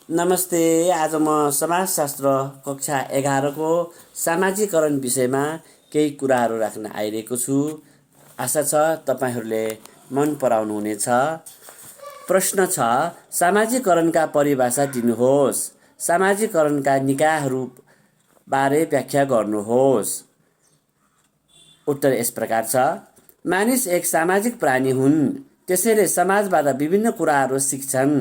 नमस्ते। आज म समाजशास्त्र कक्षा 11 को सामाजिकरण विषयमा केही कुराहरू राख्न आइरहेको छु। आशा छ तपाईहरूले मन पराउनुहुनेछ। प्रश्न छ, सामाजिकरणका परिभाषा दिनुहोस्। सामाजिकरणका निकायहरू बारे व्याख्या गर्नुहोस्। उत्तर यस प्रकार छ। मानिस एक सामाजिक प्राणी हुन्, त्यसैले समाजबाट विभिन्न कुराहरू सिक्छन्,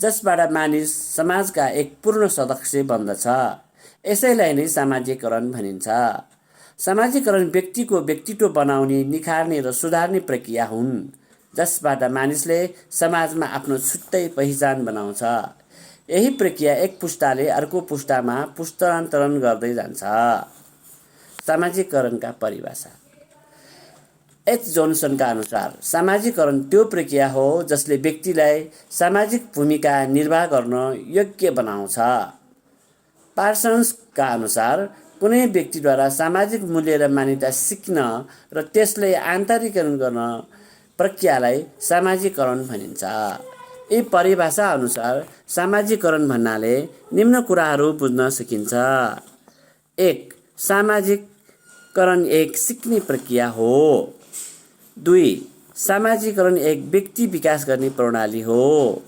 जसबाट मानिस समाजका एक पूर्ण सदस्य बन्दछ। यसैलाई नै सामाजिकरण भनिन्छ। सामाजिकरण व्यक्तिको व्यक्तित्व बनाउने, निखार्ने र सुधार्ने प्रक्रिया हुन्, जसबाट मानिसले समाजमा आफ्नो छुट्टै पहिचान बनाउँछ। यही प्रक्रिया एक पुस्ताले अर्को पुस्तामा पुस्तान्तरण गर्दै जान्छ। सामाजिकरणका परिभाषा। एच जोन्सनका अनुसार सामाजिकरण त्यो प्रक्रिया हो जसले व्यक्तिलाई सामाजिक भूमिका निर्वाह गर्न योग्य बनाउँछ। पार्सन्सका अनुसार कुनै व्यक्तिद्वारा सामाजिक मूल्य र मान्यता सिक्न र त्यसलाई आन्तरिकरण गर्न प्रक्रियालाई सामाजिकरण भनिन्छ। यी परिभाषा अनुसार सामाजिकरण भन्नाले निम्न कुराहरू बुझ्न सकिन्छ। 1. सामाजिकरण एक सिक्ने प्रक्रिया हो। 2. सामाजिकरण एक व्यक्ति विकास गर्ने प्रणाली हो।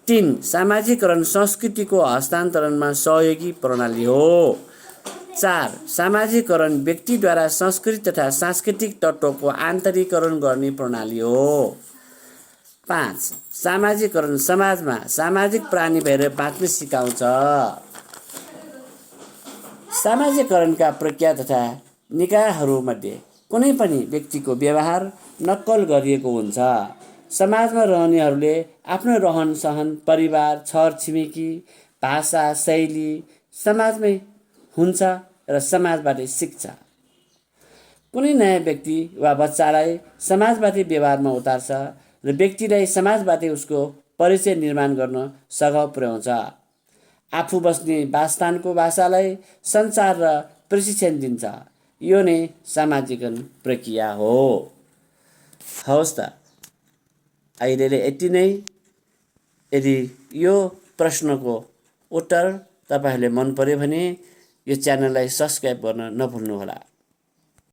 3. सामाजिकरण संस्कृतिको हस्तान्तरणमा सहयोगी प्रणाली हो। 4. सामाजिकरण व्यक्तिद्वारा संस्कृति तथा सांस्कृतिक तत्त्वको आन्तरिकरण गर्ने प्रणाली हो। 5. सामाजिकरण समाजमा सामाजिक प्राणी भएर बाँच्न सिकाउँछ। सामाजिकरणका प्रक्रिया तथा निकायहरूमध्ये कुनै पनि व्यक्तिको व्यवहार नक्कल गरिएको हुन्छ। समाजमा रहनेहरूले आफ्नो रहन सहन, परिवार, छर छिमेकी, भाषा, शैली समाजमै हुन्छ र समाजबाट सिक्छ। कुनै नयाँ व्यक्ति वा बच्चालाई समाजवादी व्यवहारमा उतार्छ र व्यक्तिलाई समाजबाटै उसको परिचय निर्माण गर्न सघाउ पुर्याउँछ। आफू बस्ने वासस्थानको भाषालाई सञ्चार र प्रशिक्षण दिन्छ। यो नै सामाजिकरण प्रक्रिया हो। हवस् त, अहिले यति नै। यदि यो प्रश्नको उत्तर तपाईँहरूले मन पर्यो भने यो च्यानललाई सब्स्क्राइब गर्न नभुल्नुहोला।